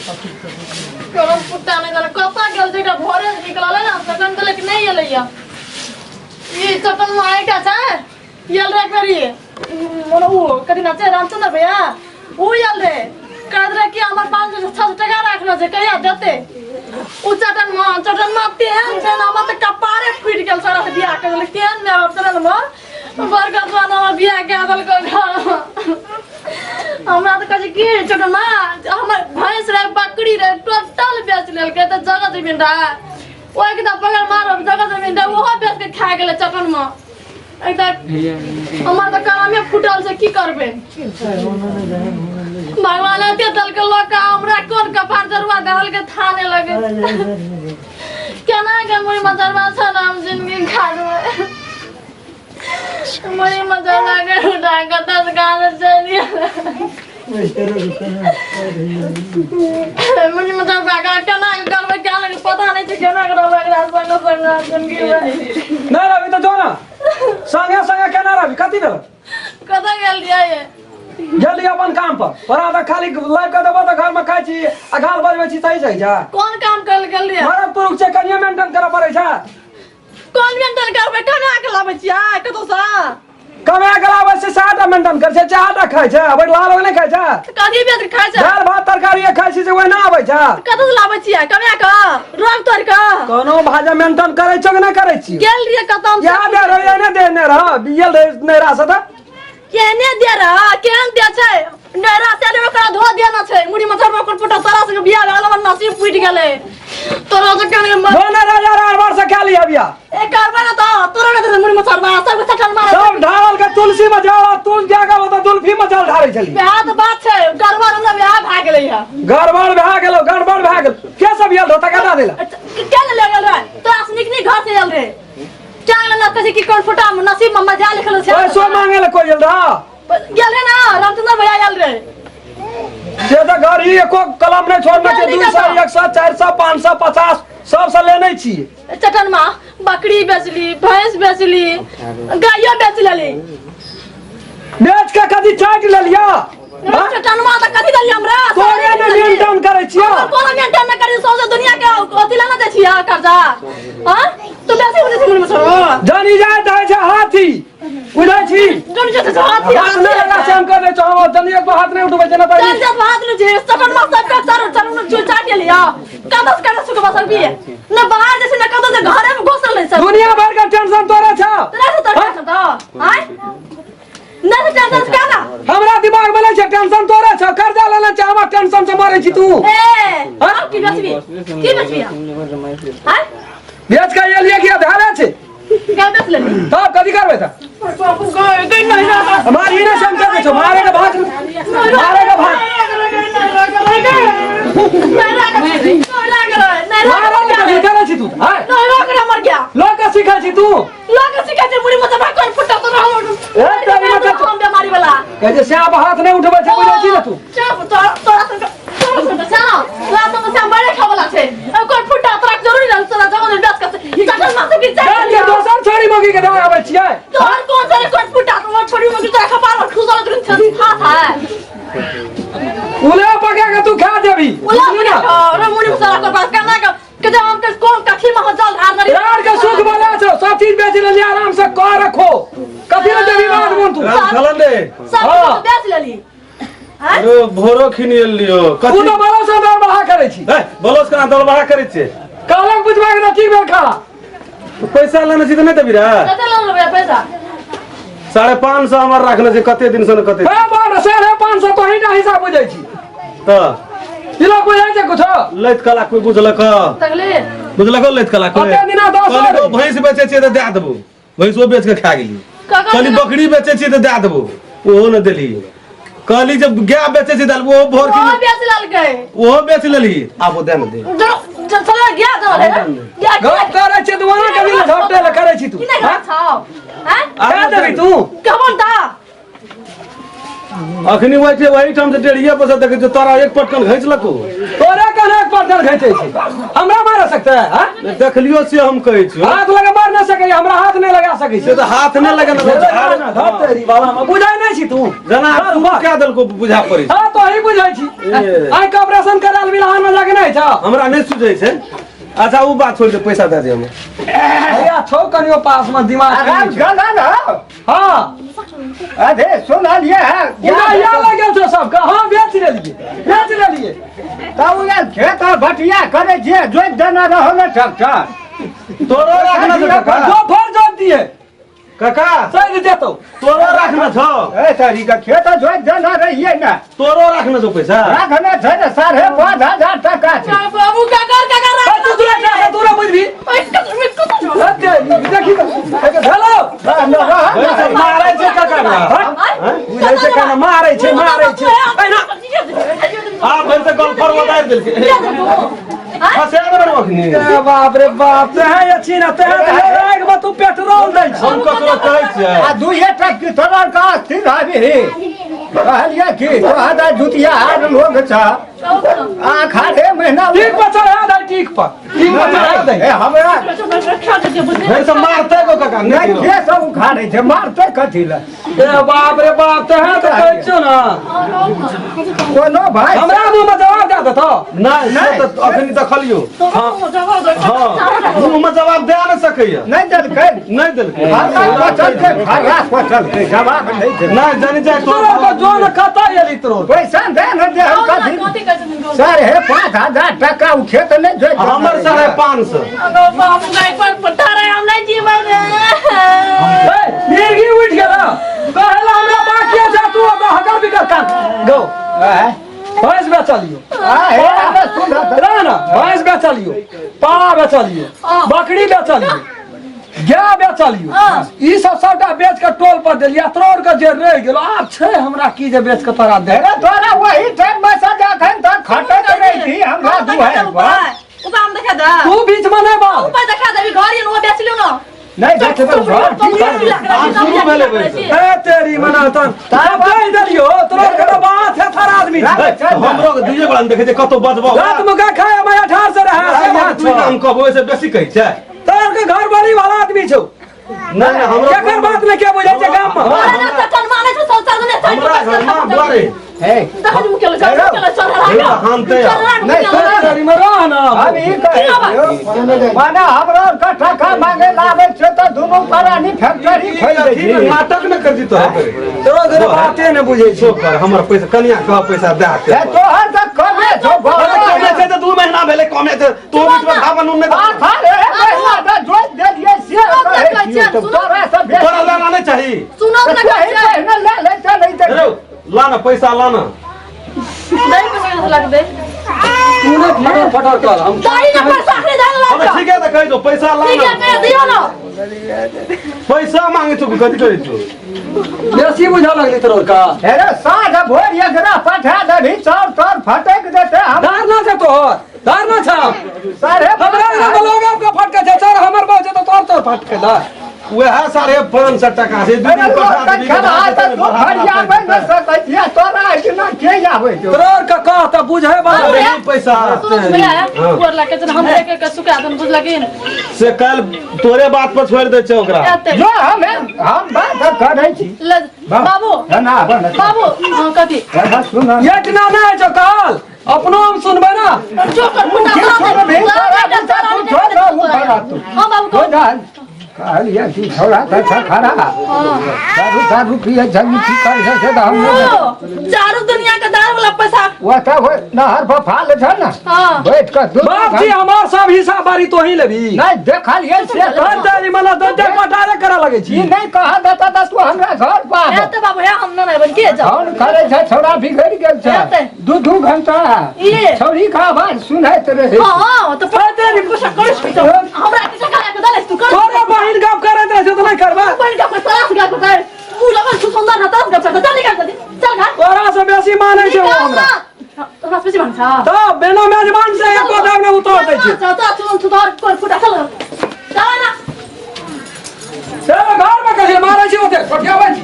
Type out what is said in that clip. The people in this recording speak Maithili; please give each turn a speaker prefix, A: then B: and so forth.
A: करम कुत्ता नहि जाने कतऽ गेल छै एकटा भोरे से निकलल है ना तखन तलक नहि एलैया ई चटन में एकटा छै आयल रहे एक बेरी मने ओ कथी नाम छै रामचंद्र भैया ओ आयल रहे कहत रहे कि हमर 500 600 टका राखना छै कहिया देते ओ चटन में चटन में तेहन छै ने हमर तऽ कपारे फूटि गेल सारा से बियाह कर देलक तेहन माय बाप छलै हमर बड़का जवान हमर बियाह कए देलक हमरा तऽ कहै छै की छोटो माँ हमर भैंस रहे बकरी रहे टोटल बेच लेलकै तऽ जगह जमीन रहे ओ एकदम पकड़ मारब जगह जमीन रहे ओहो बेच के खा गेलै चटन में एकदम हमर तऽ करमे फूटल छै की करबै भगवान एते देलकै लऽ कऽ हमरा कोन कपार जरुआ देलकै था नहि लगे केना के मुड़ी मजरबा छै ने हम जिंदगी खाड़बै मुड़ी मजरबा के उठा कऽ दस गाल चलि मुड़ी मजरबा के केना के करबै केना के पता नहि छै केना के रहबै एकरा संग संग जिंदगी मे
B: नहि रहबी तऽ जो ने संगे संगे केना रहबी कथी भेल
A: कतऽ गेल रहियै
B: गेली अपन काम पर तोरा तऽ खाली लाइब के देबो तऽ घर में खाइ छी आ गाल बजबै छी सही सही छै
A: कोन काम कर गेल रहियै
B: मरद पुरुष छै कनिये मेंटेन करऽ पड़ै छै
A: कोन मेंटेन करबै कमा के लाबै छियै कतौसँ
B: कमा के लाबै छै साटा मेंटेन करै छै चाहटा खाइ छै अबै लाल नहि खाइ छै
A: कथी बेच के खाइ छै
B: दालि भात तरकारी खाइ छी से ओहिना आबै छै
A: कतौ से लाबै छियै कमा के रोग तोड़ के
B: कोनो भाजा मेंटेन करै छौ कि नहि करै छी
A: गेल रहियै कतौ हम
B: याद रहे ने देने रह बियल रहे नहि रह सदा
A: केहने दे रहा केहन दे छै नहरा से ने ओकरा धो देना छै मुड़ी मथर में ओकर फोटो तोरा से बियाह भेल हमर नसीब फूटि गेलै तोरा से केहन के
B: जो ने राजा रार बार से खा लिया बिया
A: ए करबा ना तो तोरा ने मुड़ी मथर में सब सटल मारे
B: सब ढारल के तुलसी में जाओ तुल जागा हो तो तुलफी में जल ढारे छली
A: बियाह तऽ बात छै गड़बड़ हमरा बियाह भए गेलै है
B: गड़बड़ भए गेलो गड़बड़ भए गेल के सब आयल रहो तकरा देला
A: के ले गेल रहे तोरा से नीक नीक घर से आयल रहे क्या गेल ना कहै कि कोन फोटा में नसीब में मजा लिखल छै
B: पैसो मांगे ले कोई आयल रहा
A: गेल रहे ना रामचंद्र भैया आयल रहे
B: से तऽ घर ही एको कलम नहीं छोड़ने छै 200 100 400 500 50 सब से लेने छी
A: चटन माँ बकरी बेचली भैंस बेचली गायो बेच लेली
B: बेच के कथी चाटि लेलिया हाँ?
A: चटन माँ तऽ कथी देली हमरा
B: तोरे ने मेंटेन करै छियै
A: कोनो मेंटेन नहि करी सौंसे दुनिया के अथी लाना दै छियै कर्जा हाँ तू बेसी बुझै छी मुनि मसरो
B: जनी जाय दै छै हाथी बुझै छी
A: जनी जाय छै हाथी
B: हाथ नहि लगा से हम कर दै छौ हम जनी एक हाथ नहि उठबै छै ने
A: चल जा हाथ नहि छै चटन माँ सब चारू चारू चुल चाट लिया कतऽ से कतऽ सुख बसल भी न बाहर जैसे न कतऽ से घरे में घुसल नहीं सब
B: दुनिया भर के टेंशन तोरे छौ
A: तोरा से तोरा टेंशन तो आय न से टेंशन से का
B: हमरा दिमाग में नहीं छै टेंशन तोरे छौ कर्जा लेने छै हमरा टेंशन से मरे छी तू
A: ए हाँ की बेचबी की बेचबी आय
B: बेच के एलिए कि धारे छै
A: क्या बेच लेली
B: तब कथी करबै तऽ
A: बापू गए गए नहीं ना
B: मार ही नहीं समझे के छौ मारे के भाग मारे के भाग मारे के कथी करै छी तू आय लोग के सिखै छी तू कहै छै श्याम हाथ नहि उठबै छै बुझै छी ने तू जान के दोसर छोरी मगी के दवाई आबै छियै
A: तोहर कोन से कोन फुटा तो छोड़ी मगी तोरा कपार में ठुसल ग्रीन छै हाथ है
B: उले पका के तू खा देबी
A: उला
B: बुझली ना
A: रे मुड़ी मसाला कर बात करना के के जब हम के कोन कथी में जल धार नरी
B: यार के सुख वाला छौ सब चीज बेच लेली आराम से कर रखो कथी ले देबी बात मोन तू
C: राम खेलन रे
A: सब
B: हाँ।
A: बेच लेली
C: अरे भोरो खिन एलियो
B: तू
C: कथी
B: तऽ बड़ा से दर बढ़ा करै छी
C: ए बोलोस केना दौड़ बढ़ा करै छियै
B: कहलक बुझबा के ठीक भेल खा
C: पैसा लेने छी तऽ नहि देबी रे
A: कते लोन लेबै पैसा
C: 550 हमर राखने छै कते दिन से ने कते
B: हे बार 550 तो ही हिसाब बुझै छी
C: तऽ
B: ई लोग बुझै छै कुछो
C: लैत कला कोई बुझलक
A: तगले
C: बुझलक लैत कला कोई
B: कते दिना दस
C: कहली
B: सौ
C: तो भैंस बेचै छियै तऽ दए देबो भैंसो बेच के खा गेली
A: काका
C: कहली बकरी बेचै छियै तऽ दए देबो ओहो ने देली कहली जब गाय बेचै छियै तऽ ओहो भोर
A: ओहो बेच लेलकै
C: ओहो बेच लेली आब ओ दे ने दे
A: जो जो चला गया जो है गया
B: गप करै छै तऽ वहाँ कभी झपटे लए करै छी तू
A: की नहीं
B: हाँ?
A: छाओ हैं
B: क्या देबी तू
A: कबन दा
C: अखनी वही छै वही ठाम से डेढ़िए पर से देखै छियै तोरा एक पटकन घैंचलको
B: तोरे कहने एक पटकन घैंचै छै हमरा मारे सकते है हाँ?
C: देखलियो से हम कहै छियौ
B: हाथ लगे मारने नहि सकैया, हमरा हाथ नहि लगा सकै
C: से
B: छै।
C: तऽ हाथ नहि लगेने रहै छै।
B: ना, धर तेरी बाबा में बुझाइ नहि छी तू।
C: जेना
B: धर,
C: तू कए देलको बुझा पड़ै छै।
B: हाँ, तो ही बुझाइ छी।
C: ए।
B: आइ के ऑपरेशन करायल बिलहान में जाके नहि छौ।
C: हमरा नहि सुझै छै। अच्छा ओ बात छोड़ि दे, पैसा दए दे हमरा।
B: भैया छौ कनियो पास में दिमाग
D: आराम
B: कनि छौ।
D: गला न।
B: हाँ।
D: अरे सुनलिए है।
B: उड़ा या लगल छौ सबके। हाँ, बेच लेलिए, बेच लेलिए।
D: तब उएह खेत और बटिया करे छियै, जोति देने रहो ने ट्रैक्टर।
C: तोरो राखना छौ काका।
B: जो फर जोत दिए।
C: काका
B: सही देतौ।
C: तोरो राखना छौ।
D: ए तरीका खेत जोति देने रहियै ने।
C: तोरो राखना छौ पैसा।
D: राखने छै ने, 5500 टका छै।
A: बाबू काकर काकर।
B: ए, तू तुरंत जा, तू ना बुझबी। देखी तऽ एके भेलौ।
C: भरि सब मारै छै काका ने।
B: बुझै छै केना मारै छै, मारै छै। एहिना।
C: आ भरि से गल्फर उतारि देलकै। फंसा देबै अखनी।
B: ए बाप रे बाप, तेहे अछि ना, तेहे तऽ राख में तू पेट्रोल दै छी।
C: हम ककरो कहै छियै?
D: आ दुइए टक तोरा का स्थिर हबी कहलिए कि तोहरा जुतिया हार लोग छ आ खारे महीना।
B: टीक पर चढ़ा दै, टीक पर, टीक पर चढ़ा दै।
D: ए हमरा
C: भरि से मारतै गो काका।
D: नहि
C: नहि
D: के सब उखाड़े छै, मारतै कथी लए?
B: ए बाप रे बाप, तेहे तऽ कहै छियौ ना।
D: कोनो भाई
B: हमरा मुँह में जवाब दए देतौ।
C: नहि, से तऽ अखनी देखलियौ। हाँ, मुँह में जवाब दए नहि सकैया।
D: नहि देलकै।
C: नहि देलकै।
D: फर्रा पचलकै, फर्रा पचलकै, जवाब नहि देलकै।
C: नहि जानी जाय
B: तोरा के जोन कतऽ एली तोर?
D: पैसा दे ने दे हम कथी, 5500 टका उ खेत नहि जोति।
C: हमर 550।
B: ए, मिर्गी उठि गेल कहेला हमरा बाकी छै, तू ओतऽ हकर बिकर कान गौ।
D: आँय?
B: भैंस बेचलियो।
D: आँय, हे, हमरा सुन।
B: रह ना, भैंस बेचलियो, पाड़ा बेचलियो, बकरी बेचलियो, गाय बेचलियो, ई सब सबटा बेच के टोल पर देलियै। तोड़ के जे रहि गेल आब छै हमरा की जे बेच के तोरा दे।
D: अरे तोरा वही टाइम में से जखन तक खटैत रही थी हमरा दुआरि पर।
B: तू बीच में नहि बाज।
D: नहि देखबै घर की करबै?
C: आब शुरू भेलै भरि।
B: ए तेरी मना तन तब कहि देलियो, तोरा के तऽ बात है थारा आदमी छै।
C: हमरो के दुइये गोड़ा देखै छै कतौ बजबो।
B: रात में गाय खाए मैं अठार से रहे से बात
C: तू
B: छौ।
C: हम कहबो ओहिसे बेसी कहै छै।
B: तोरा के घर वाली वाला आदमी छौ।
C: नहि नहि, हमरो
B: केकर बात में के बुझै छै गाम में?
C: हमरा घर में दुआरे
D: हे
C: नहीं,
B: तेरी में रह ना।
D: हम ई कहै छियौ, माने हमरो के टका मांगे लाबै छै तऽ दुनू प्राणी फैक्ट्री खोलि दै छी।
C: नाटक न कर दी तो
B: तोरा घर बाते ने बुझै छै।
C: कर हमर पैसा कनिया कह पैसा दए के।
D: हे तोहर तऽ कमे छौ
C: अरे कमे
D: बहुत।
C: छै तऽ 2 महीना भेलै कमे छै, तू बीच में खा बनू नहि।
D: आथा रे महीना तऽ जोति देलियै से कहै छियौ, तऽ तोरा से बेसी।
C: तोरा लाना नहि चाही।
D: तऽ तोही पहिने लए लै छै, नहि तऽ
C: रो ला ना पैसा ला ना।
B: तू ने फटर फटर कर हम।
C: अबे ठीक है तऽ कहि दो पैसा ला ना। पैसा मांगे छौ, कथी करै छौ?
B: बेसी बुझा लगली तोरा का।
D: हे रे साँझ भोर एकरा पठा देबही, चाउर ताउर फटकि देतै हम।
B: धारना छै तोहर, धारना छै।
D: साढ़े
B: हमरा लग लोग आपके फटके छै सर, हमर बाप छै तऽ तोर तोर फटके ला।
C: वएह 550 टका छै, दू
D: अरे
C: दिन
D: लोग
C: पठा
D: तऽ
C: देबही।
D: खेलहा तऽ तू फरियाबै नहि सकै छियै, तोरा एहिठिना के आबै छौ?
B: तोरा के कह तऽ बुझै वाला।
C: देबही पैसा से काल्हि तोरे बात पर छोड़ि दै छै ओकरा।
D: जो हमे हम बात करै छी।
A: बाबू
D: ना बन।
A: बाबू, हाँ, कथी?
D: सुन।
B: एतना नहि छौ कहल, अपनो हम सुनबै ना।
A: हाँ बाबू, कहो।
D: कहलियै कि छौड़ा तऽ छै खड़ा, दारू दारू पियै छै, ई की करै छै से तऽ हम नहि जानै।
A: चारू दुनिया के दारू वाला पैसा।
D: ओतऽ ओहि नहर पर फाल छै ने।
A: हाँ।
D: बैठ कऽ दू
B: बाप जी, हमार सब हिसाब बारी तोही लेबी।
D: नहि देखलियै से।
B: तोहर तेरी मना दे पटारे करे लगै
D: ई
B: छी।
D: नहि कह देता तऽ तू हमरा घर पर
A: हे
D: आब।
A: तऽ बाबू, हे हम नहि बन के जाओ।
D: फोन करै छै, छौड़ा बिगड़ि गेल छै।
A: हेतै।
D: दू दू घंटा
A: ई।
D: छौड़ी के आवाज सुनैत रहै।
A: हाँ, तऽ तेरी पैसा करै छी तऽ हमरा के टका के दले तू कर।
B: तोरे बहिन गप करैत रहै छौ तऽ नहि करबै?
A: बहिन के पैसा तरास गप कर, उ लगन तू सुंदर ना तरास गप कर, चल निकल जल्दी, चल घर।
B: तोरा से बेसी मानै छै ओ हमरा।
A: तोरा से बेसी मानै छै।
B: तऽ बिना मेजबान से एको दाम नहि उतर दै छै।
A: चल चल, तू तोहर कोइ फुटा, चल चल ना।
B: से घर में कथी मारै छी ओते ठोठियाबै छी।